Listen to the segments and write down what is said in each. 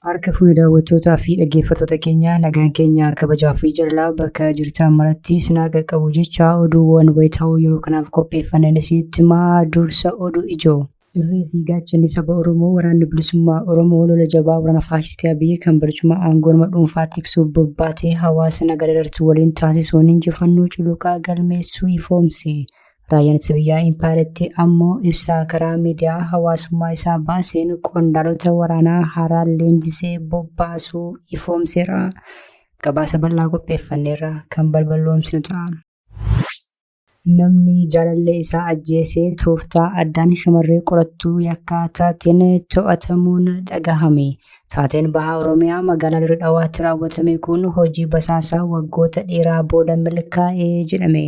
Harka fuune daawwattootaa fi dhaggeeffattoota keenya, nagaan keenya kabajaa fi jaalalaa bakka jirtan maratti isin haa qaqqabu jecha, oduuwwan wayitaawoo yeroo kanaaf qopheeffannan isinitti himaa. Dursa oduu ijoo. Irree fi gaachanni saba Oromoo Waraanni Bilisummaa Oromoo lola jabaa waraana faashistii Abiyyi kan barcuma aangoo nama dhuunfaa tiksuuf bobbaatee hawaasa nagaa darartu waliin taasisuun injifannoo culuqaa galmeessuu ifoomse. Raayyaan ittisa biyyaa Impaayeritti ammoo ibsa karaa miidiyaa hawaasummaa isaa baaseen qondaalota waraanaa haaraa leenjisee bobbaasuu ifoomseera. Gabaasa bal'aa qopheeffanneerra, kan balballoomsinu ta'a. Namni jaalallee isaa ajjeese tooftaa addaan shamarree qorattuu yakkaa taateen to'atamuun dhagahame. Taateen Baha Oromiyaa magaalaa Dirree Dhawaatti raawwatame kun hojii basaasaa waggoota dheeraa booda milkaa'e jedhame.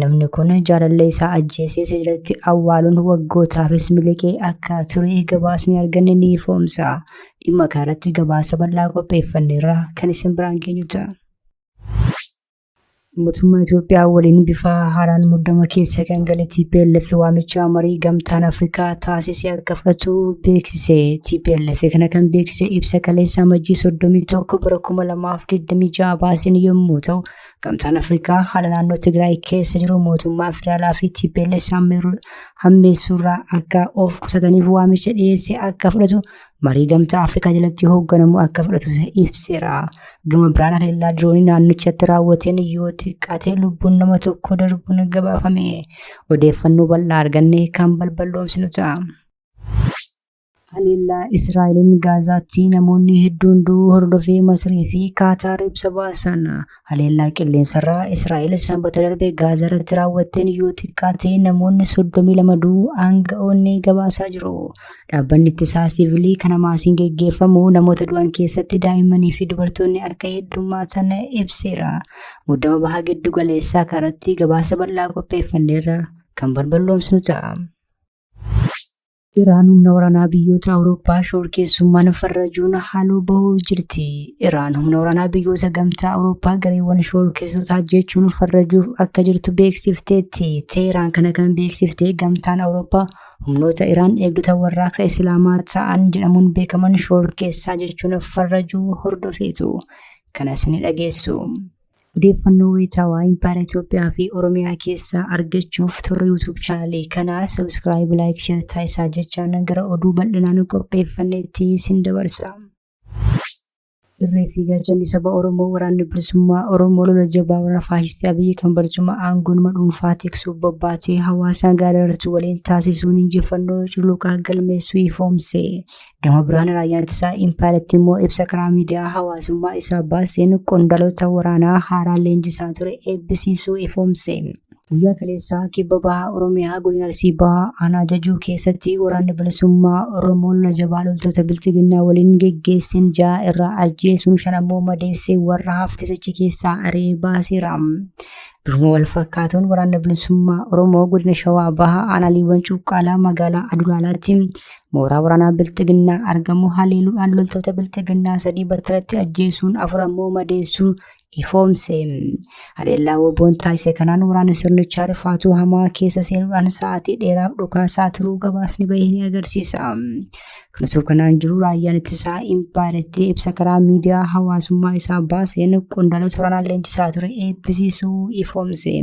Namni kun jaalallee isaa ajjeesee jalatti awwaaluun waggootaafis miliqee akka ture gabaasni arganne ni ifoomsa. Dhimma kanarratti gabaasa bal'aa qopheeffanneerra, kan isin biraan geenyu ta'a. Mootummaa Itoophiyaa waliin bifa haaraan muddama keessa kan gale TPLF waamicha marii Gamtaan Afrikaa taasise akka fudhatu beeksise. TPLF kana kan beeksise ibsa kaleessa Amajjii 31 bara 2026 baaseen yommuu ta'u, Gamtaan Afrikaa haala naannoo Tigraay keessa jiru mootummaa federaalaa fi TPLF hammeessuurraa akka of qusataniif waamicha dhiyeesse akka fudhatu, marii Gamtaa Afrikaa jalatti hoogganamu akka fudhatu ibseera. Gama biraan haleellaa diroonii naannichatti raawwateen yoo xiqqaate lubbuun nama tokko darbuun gabaafame. Odeeffannoo bal'aa arganne kan balballoomsinu ta'a. Haleellaa Israa'eliin Gaazaatti namoonni hedduun du'uu hordofee Masrii fi Kaataar ibsa baasan. Haleellaa qilleensarraa Israa'el Sanbata darbe Gaazaa irratti raawwatteen yoo xiqqaate namoonni 32 du'uu aanga'oonni gabaasaa jiru. Dhaabbanni ittisaa siivilii kan Hamaasiin geggeeffamu namoota du'an keessatti daa'immanii fi dubartoonni akka heddummaatan ibseera. Muddama Baha Giddu Galeessaa kanarratti gabaasa bal'aa qopheeffanneerra, kan balballoomsinu ta'a. Iraan humna waraanaa biyyoota Awurooppaa shororkeessummaan farrajuun haaloo bahuu jirti. Iraan humna waraanaa biyyoota Gamtaa Awurooppaa gareewwan shororkeessotaa jechuun farrajuuf akka jirtu beeksifteetti. Teheraan kana kan beeksifte Gamtaan Awurooppaa humnoota Iraan Eegdota Warraaqsa Islaamaa ta'an jedhamuun beekaman shororkeessaa jechuun farrajuu hordofeetu. Kanas ni dhageessu. Odeeffannoo wayitaawaa Impaayera Itoophiyaa fi Oromiyaa keessaa argachuuf toora YouTube chaanalii kanaa subscribe, like, share taasisaa jechaan gara oduu bal'inaan qopheeffanneetti isin dabarsa. Irree fi gaachanni saba Oromoo Waraanni Bilisummaa Oromoo lola jabaa waraana faashistii Abiyyi kan barcuma aangoo nama dhuunfaa tiksuuf bobbaatee hawaasa gaadaratu waliin taasisuun injifannoo culuqaa galmeessuu ifoomse. Gama biraan raayyaan ittisaa Impaayeratti immoo ibsa karaa miidiyaa hawaasummaa isaa baaseen qondaalota waraanaa haaraa leenjisaa ture eebbisiisuu ifoomse. Guyyaa kaleessaa Kibba Bahaa Oromiyaa godina Arsii Bahaa aanaa Jajuu keessatti Waraanni Bilisummaa Oromoo lola jabaa loltoota Bilxiginnaa waliin geggeesseen 6 irraa ajjeesuun 5 ammoo madeessee warra haftes achi keessaa ari'ee baaseera. Bifuma wal fakkaatuun Waraanni Bilisummaa Oromoo godina Shawaa Bahaa aanaa Liiban Cuuqqaalaa magaalaa Adulaalaatti mooraa waraanaa Bilxiginnaa argamu haleeluudhaan loltoota Bilxiginnaa 3 battalatti ajjeesuun 4 ammoo madeessuu ifoomse. Haleellaa WBOn taasise kanaan waraana sirnichaa rifaatuu hamaa keessa seenuudhaan sa'aatii dheeraaf dhukaasaa turuu gabaasni bahe ni agarsiisa. Kan osoo kanaan jiru raayyaan ittisaa Impaayeratti ibsa karaa miidiyaa hawaasummaa isaa baaseen qondaalota waraanaa leenjisaa ture eebbisiisuu ifoomse.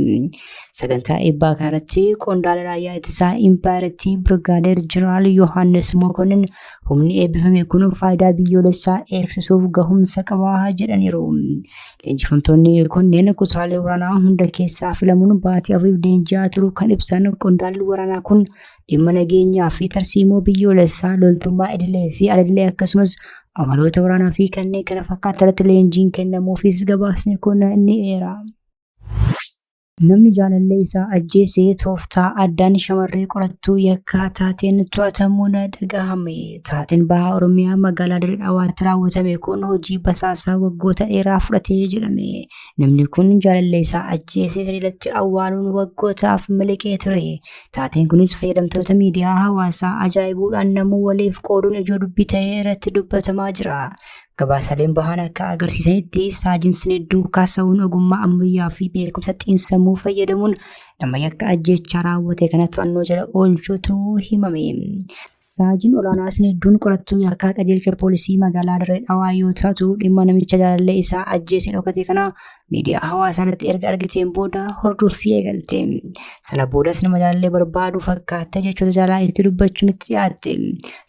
Sagantaa eebbaa kanarratti qondaala raayyaa ittisaa Impaayeratti Birgaadeer Jeneraal Yohaannis Mokonnin humni eebbifame kun faayidaa biyyoolessaa eegsisuuf gahumsa qaba jedhaniiru. Leenjifamtoonni kunneen kutaalee waraanaa hunda keessaa filamuun baatii afuriif leenji'aa turuu kan ibsan qondaalli waraanaa kun, dhimma nageenyaa fi tarsiimoo biyyoolessaa, loltummaa idilee fi al-idilee, akkasumas amaloota waraanaa fi kanneen kana fakkaatan irratti leenjiin kennamuufis gabaasni kun ni eera. Namni jaalallee isaa ajjeese tooftaa addaan shamarree qorattuu yakkaa taateen to'atamuun dhagahame. Taateen Baha Oromiyaa magaalaa Dirree Dhawaatti raawwatame kun hojii basaasaa waggoota dheeraa fudhatee jedhame. Namni kun jaalallee isaa ajjeesee sadiilatti awwaaluun waggootaaf miliqee ture. Taateen kunis fayyadamtoota miidiyaa hawaasaa ajaa'ibuudhaan namuu waliif qooduun ijoo dubbii ta'ee irratti dubbatamaa jira. Gabaasaaleen bahan akka agarsiisanitti, Saajin Sinedduu Kaasa'uun ogummaa ammayyaa fi beekumsa xiinsammuu fayyadamuun nama yakka ajjeechaa raawwate kana to'annoo jala oolchuutu himame. Saajiin olaanaa Sinidduun qorattuu yakkaa qajeelcha poolisii magaalaa Dirree Dhawaa yoo taatu, dhimma namicha jaalallee isaa ajjeesee dhokate kana miidiyaa hawaasaa irratti erga argiteen booda hordoffii eegalte. Sana boodas nama jaalallee barbaadu fakkaattee jechoota jaalalaa itti dubbachuun itti dhiyaatte.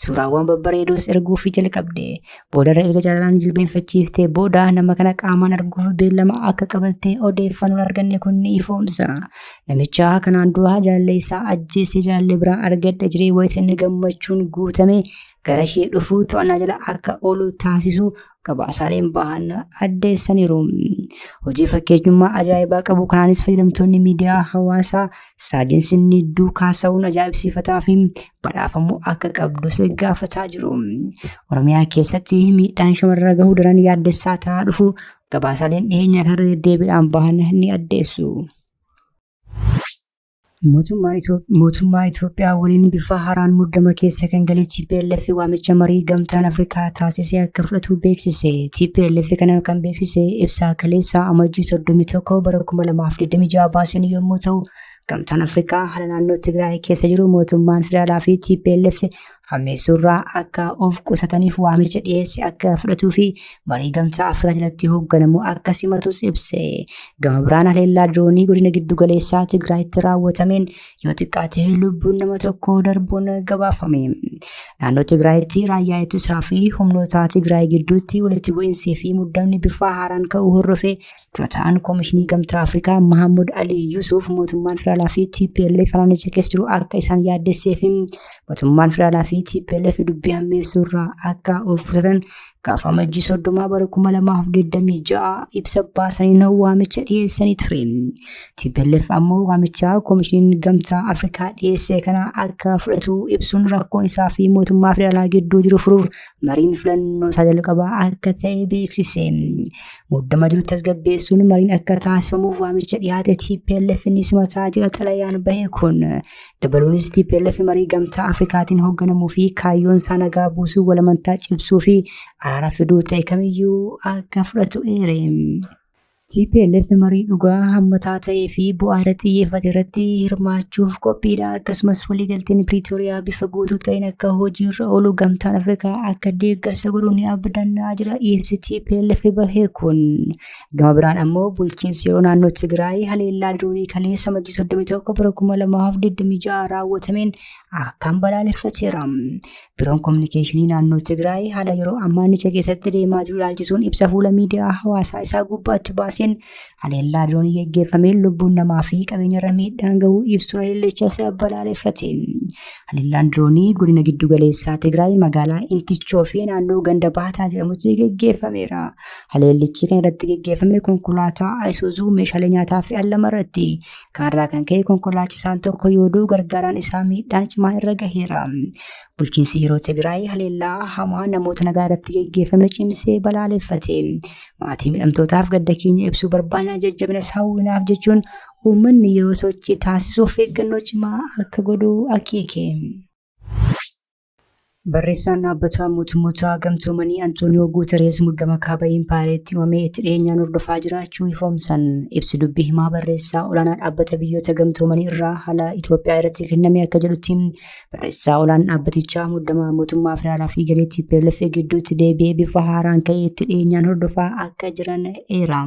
Suuraawwan babbareedoos erguufii jalqabde. Boodarra erga jaalalaan jilbeenfachiiftee booda nama kana qaamaan arguuf beellama akka qabatte odeeffannoon arganne kun ni ifoomsa. Namicha kanaan dura jaalallee isaa ajjeesee jaalallee biraa argadha jedhee wayita inni gammachuun guutame gara ishee dhufuu to'annaa jala akka oolu taasisu gabaasaaleen bahan addeessaniiru. Hojii fakkeenyummaa ajaa'ibaa qabu kanaanis fayyadamtoonni miidiyaa hawaasaa Saajin Sinnidduu kaasa'uun ajaa'ibsiifataa fi badhaafamuu akka qabdus gaafataa jiru. Oromiyaa keessatti miidhaan shamarra gahuu daran yaaddessaa ta'aa dhufu gabaasaaleen dhiyeenya kanarra deddeebiidhaan bahan ni addeessu. Mootummaa Itoophiyaa waliin bifa haaraan muddama keessa kan gale TPLF waamicha marii gamtaan Afrikaa taasise akka fudhatu beeksise. TPLF kana kan beeksise ibsa kaleessa Amajjii 31 bara 2026 baaseen yommuu ta'u, gamtaan Afrikaa haala naannoo Tigraay keessa jiru mootummaan federaalaa fi TPLF hammeessuurraa akka of qusataniif waamicha dhiyeesse akka fudhatuu fi marii gamtaa Afrikaa jalatti hoogganamu akka simatus ibse. Gama biraan haleellaa diroonii godina giddu galeessaa Tigraayitti raawwatameen yoo xiqqaate lubbuun nama tokkoo darbuun gabaafame. Naannoo Tigraayitti raayyaa ittisaa fi humnoota Tigraay gidduutti walitti bu'iinsii fi muddamni bifa haaraan ka'uu hordofee dura ta'an Koomishinii Gamtaa Afrikaa Mahammud Ali Yusuuf mootummaan federaalaa fi TPLF naannicha keessa jiru akka isaan yaaddessee fi mootummaan federaalaa fi TPLF dubbii hammeessuurraa akka of qusatan gaafa Amajjii 30 bara 2026 ibsa baasaniin waamicha dhiyeessanii ture. TPLF ammoo waamicha Koomishiniin Gamtaa Afrikaa dhiyeesse kana akka fudhatu ibsuun rakkoo isaa fi mootummaa federaalaa gidduu jiru furuuf mariin filannoo isaa jalqabaa akka ta'e beeksise. Muddama jiru tasgabbeessuun mariin akka taasifamuuf waamicha dhiyaate TPLF ni simataa jira xalayaan bahe kun. Dabaluunis TPLF marii gamtaa Afrikaatiin hoogganamuu fi kaayyoon isaa nagaa buusuu, walamantaa cimsuu fi araara fiduu ta'e kamiyyuu akka fudhatu eere. TPLF marii dhugaa hammataa ta'ee fi bu'aa irratti xiyyeeffate irratti hirmaachuuf qophiidha. Akkasumas waliigalteen Piriitooriyaa bifa guutuu ta'een akka hojiirra oolu gamtaan Afrikaa akka deeggarsa godhu ni abdannaa jira ibsi TPLF bahe kun. Gama biraan ammoo bulchiinsi yeroo naannoo Tigraay haleellaa diroonii kaleessa Amajjii 31 bara 2026 raawwatameen akkaan balaaleffateera. Biroon Kominikeeshinii Naannoo Tigraay haala yeroo ammaa naannicha keessatti deemaa jiru ilaalchisuun ibsa fuula miidiyaa hawaasaa isaa gubbaatti baaseen haleellaa diroonii geggeeffameen lubbuun namaa fi qabeenya irra miidhaan gahuu ibsuun haleellichas balaaleffate. Haleellaan diroonii godina giddu galeessaa Tigraay magaalaa Intichoo fi naannoo ganda Baataa jedhamutti geggeeffameera. Haleellichi kan irratti geggeeffame konkolaataa Isuuzuu meeshaalee nyaataa fe'an lama irratti. Kanarraa kan ka'e konkolaachisaan tokko yoo du'u gargaaraan isaa miidhaan cimaa irra gaheera. Bulchiinsi yeroo Tigraay haleellaa hamaa namoota nagaa irratti geggeeffame cimsee balaaleffate. Maatii miidhamtootaaf gadda keenya ibsuu barbaanna jajjabina hawwinaaf jechuun uummanni yeroo sochii taasisuuf eeggannoo cimaa akka godhu akeeke. Barreessaan Dhaabbata Mootummoota Gamtoomanii Antooniyoo Guuterees muddama kaaba Impaayeriitti uumame itti dhiyeenyaan hordofaa jiraachuu ifoomsan. Ibsi dubbii himaa barreessaa olaanaa dhaabbata biyyoota gamtoomanii irraa haala Itoophiyaa irratti kenname akka jedhutti barreessaa olaanaan dhaabbatichaa muddama mootummaa federaalaa fi garee TPLF gidduutti deebi'ee bifa haaraan ka'ee itti dhiyeenyaan hordofaa akka jiran eera.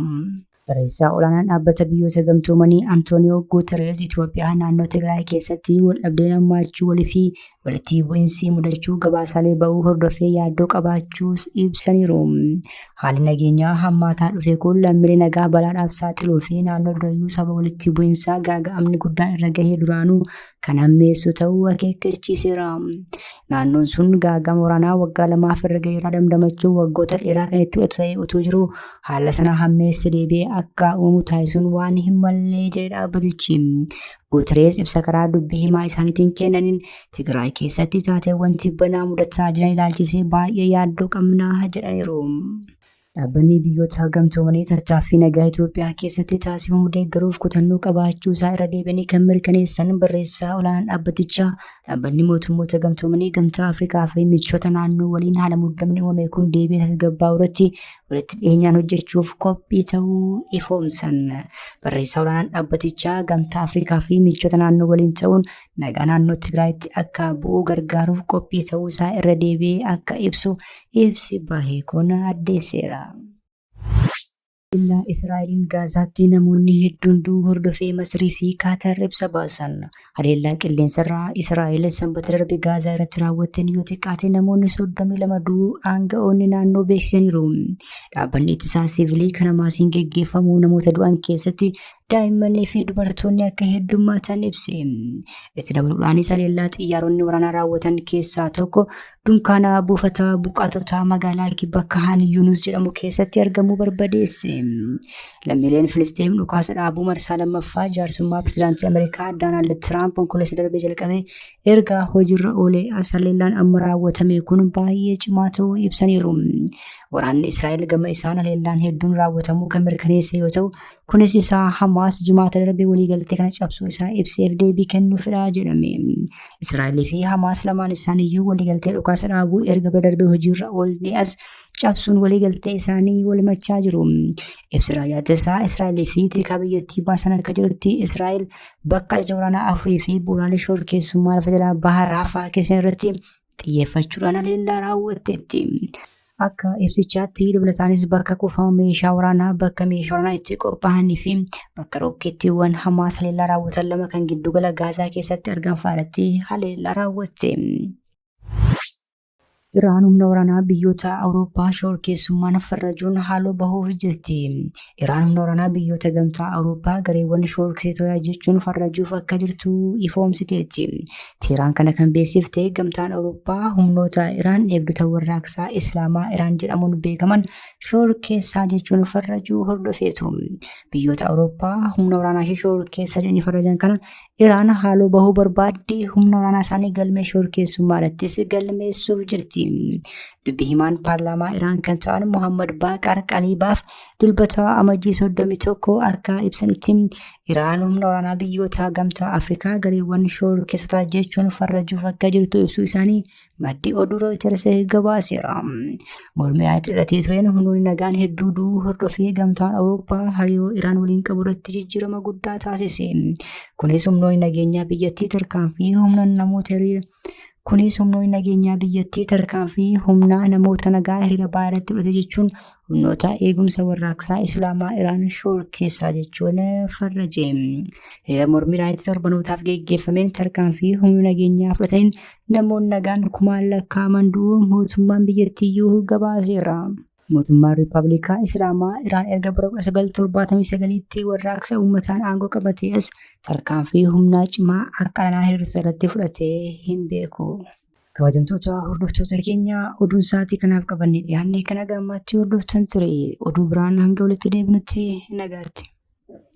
Barreessaa olaanaan Dhaabbata Biyyoota Gamtoomanii Antooniyoo Guutereez Itoophiyaa naannoo Tigraay keessatti waldhabdeen hammaachuu walii fi walitti bu'iinsi mudachuu gabaasaalee ba'uu hordofee yaaddoo qabaachuus ibsaniiru. Haalli nageenyaa hammaataa dhufe kun lammiilee nagaa balaadhaaf saaxiluu fi naannoo durayyuu saba walitti bu'iinsaa gaaga'amni guddaan irra gahee duraanuu kan hammeessu ta'uu akeekkachiiseera. Naannoon sun gaaga'ama waraanaa waggaa lamaaf irra gaheerraa damdamachuun waggoota dheeraa kan itti fudhatu ta'ee utuu jiruu haala sana hammeesse deebi'ee akka uumamu taasisuun waan hin malle jedhe dhaabbatichi. Guuterees ibsa karaa dubbii himaa isaaniitiin kennaniin Tigraay keessatti taateewwan tibbanaa mudataa jiran ilaalchisee baay'ee yaaddoo qabna jedhaniiru. Dhaabbanni Biyyoota Gamtoomanii tattaaffii nagaa Itoophiyaa keessatti taasifamu deeggaruuf kutannoo qabaachuu isaa irra deebi'anii kan mirkaneessan barreessaa olaanaan dhaabbatichaa dhaabbanni mootummoota gamtoomanii gamtaa Afrikaa fi michoota naannoo waliin haala muddamni uumame kun deebi'ee tasgabbaa'uu irratti walitti dhiyeenyaan hojjechuuf qophii ta'uu ifoomsan. Barreessaa olaanaan dhaabbatichaa gamtaa Afrikaa fi michoota naannoo waliin ta'uun nagaa naannoo Tigraayitti akka bu'uu gargaaruuf qophii ta'uu isaa irra deebi'ee akka ibsu ibsi bahe kun addeesseera. Haleellaa Israa'eliin Gaazaatti namoonni hedduun du'uu hordofee Masrii fi Kaatar ibsa baasan. Haleellaa qilleensarraa Israa'el sanbata darbe Gaazaa irratti raawwatteen yoo xiqqaate namoonni 32 du'uu aanga'oonni naannoo beeksisaniiru. Dhaabbanni ittisaa siivilii kan Hamaasiin geggeeffamu namoota du'an keessatti daa'immanii fi dubartoonni akka heddummaatan ibse. Itti dabaluudhaanis haleellaa xiyyaaronni waraanaa raawwatan keessaa tokko dunkaana buufata buqqaatotaa magaalaa kibba Kahaan Yuunus jedhamu keessatti argamu barbadeesse. Lammiileen Filisxeem dhukaasa dhaabuu marsaa lammaffaa jaarsummaa pirezidaantii Ameerikaa Doonaald Tiraamp onkololeessa darbee jalqabe erga hojiirra oolee as haleellaan amma raawwatame kun baay'ee cimaa ta'uu ibsaniiru. Waraanni Israa'el gama isaan haleellaan hedduun raawwatamuu kan mirkaneesse yoo ta'u, kunis isaa Hamaas jimaata darbe waliigaltee kana cabsuu isaa ibseef deebii kennuufidha jedhame. Israa'elii fi Hamaas lamaan isaaniiyyuu waliigaltee dhukaasa dhaabuu erga bara darbe hojiirra oolee as cabsuun waliigaltee isaanii walhimachaa jiru. Ibsi raayyaa ittisaa Israa'elii fi tikaa biyyattii baasan akka jirutti Israa'el bakka ajaja waraanaa afurii fi bu'uuraalee shororkeessummaa lafa jalaa baha Raafaa keessa irratti xiyyeeffachuudhaan haleellaa raawwatteetti. Akka ibsichaatti dabalataanis bakka kuufama meeshaa waraanaa, bakka meeshaa waraanaa itti qophaa'anii fi bakka rokkeettiiwwan Hamaas haleellaa raawwatan lama kan giddugala Gaazaa keessatti argaman fa'aarratti haleellaa raawwatte. Iraan humna waraanaa biyyoota Awurooppaa shororkeessummaan farrajuun haaloo bahuuf jetti. Iraan humna waraanaa biyyoota gamtaa Awurooppaa gareewwan shororkeessitoota jechuun farrajuuf akka jirtu ifoomsiteetti. Teeraan kana kan beeksifte gamtaan Awurooppaa humnoota Iraan eegdota warraaqsaa Islaamaa Iraan jedhamuun beekaman shororkeessaa jechuun farrajuu hordofeetu. Biyyoota Awurooppaa humna waraanaa ishee shororkeessaa jedhanii farrajan kana Iraan haaloo bahuu barbaaddi humna waraanaa isaanii galmee shororkeessummaa irrattis galmeessuuf jirti. Dubbi himaan paarlaamaa Iraan kan ta'an Mohammad Baaqar Qaliibaaf dilbata amajjii 31 akka ibsanitti Iraan humna waraanaa biyyoota gamtaa Afrikaa gareewwan shororkeessotaa jechuun farrajuuf akka jirtu ibsuu isaanii maddi oduu Reuters gabaaseera. Mormii itti dhalatee tureen humnoonni nagaan hedduu du'uu hordofee gamtaan Awurooppaa hariiroo Iraan waliin qabu irratti jijjiirama guddaa taasise. Kunis humnoonni nageenyaa biyyattii tarkaanfii humna namoota hiriira Kunis humnoonni nageenyaa biyyattii tarkaanfii humnaa namoota nagaa hiriira ba'aa irratti fudhate jechuun humnoota eegumsa warraaqsaa Islaamaa Iraan shororkeessaa jechuun farraje. Hiriira mormii Iraanitti torbanootaaf geggeeffameen tarkaanfii humna nageenyaa fudhataniin namoonni nagaan kumaan lakkaa'aman du'uu mootummaan biyyattiiyyuu gabaaseera. Mootummaan Riippaabilikaa Islaamaa Iraan erga bara 1979tti warraaqsa uummataan aangoo qabatee as tarkaanfii humnaa cimaa akka alanaa hiriirtota irratti fudhatee hin beeku. Kabajamtoota hordoftoota keenya oduun sa'aatii kanaaf qabanne dhiyaanne kana gammaatti hordoftan ture. Oduu biraan hanga walitti deebinutti nagaatti.